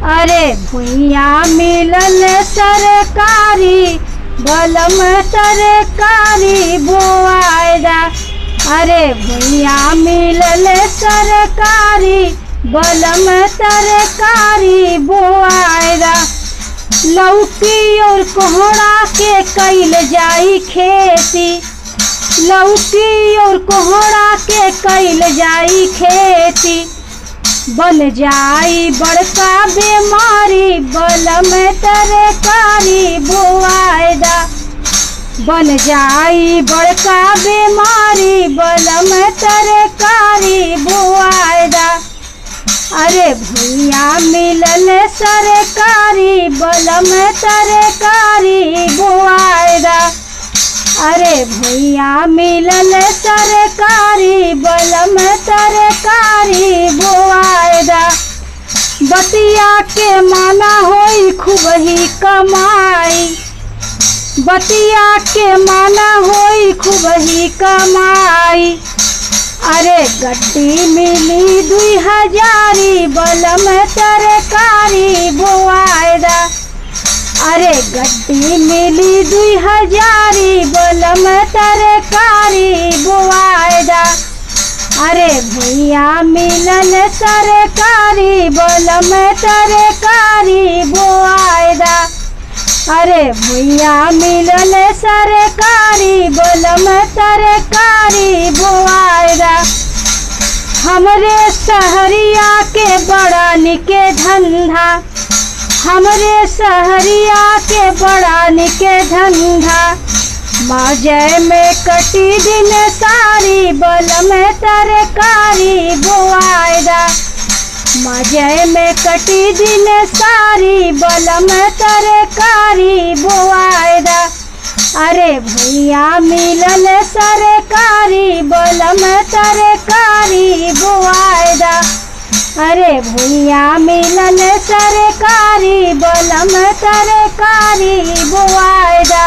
अरे भुइया मिलल सरकारी बलम तरकारी बोआयदा। अरे भुइया मिलल सरकारी बलम तरकारी बोआयदा। लौकी और कोहड़ा के कैल जाई खेती, लौकी और कोहड़ा के कैल जाई खेती। बन जाई बड़का बीमारी बलम तरकारी बोआयदा। बन जाई बड़का बीमारी बलम तरकारी बोआयदा। अरे भुइया मिलल सरकारी बलम तरकारी बोआयदा। अरे भुइया मिलल सरकारी बलम तरकारी बोआयदा। बतिया के माना होई खूब ही कमाई, बतिया के माना होई खूब ही कमाई। अरे गड्डी मिली 2000 बलम तरकारी बोआयदा। अरे गड्डी मिली 2000 बलम तरकारी बोआयदा। अरे भुइया मिलल सरकारी बलम तरकारी बोआयदा। अरे भुइया मिलल सरकारी बलम तरकारी बोआयदा। हमरे सहरिया के बड़ा निके धंधा, हमरे सहरिया के बड़ा निके धंधा। माजय में कटी दिन सारी बलम तरकारी बोआयदा। मजय में कटी दिन सारी बलम तरकारी बोआयदा। अरे भुइया मिलल सरकारी बलम तरकारी बोआयदा। अरे भुइया मिलल सरकारी बलम तरकारी बोआयदा।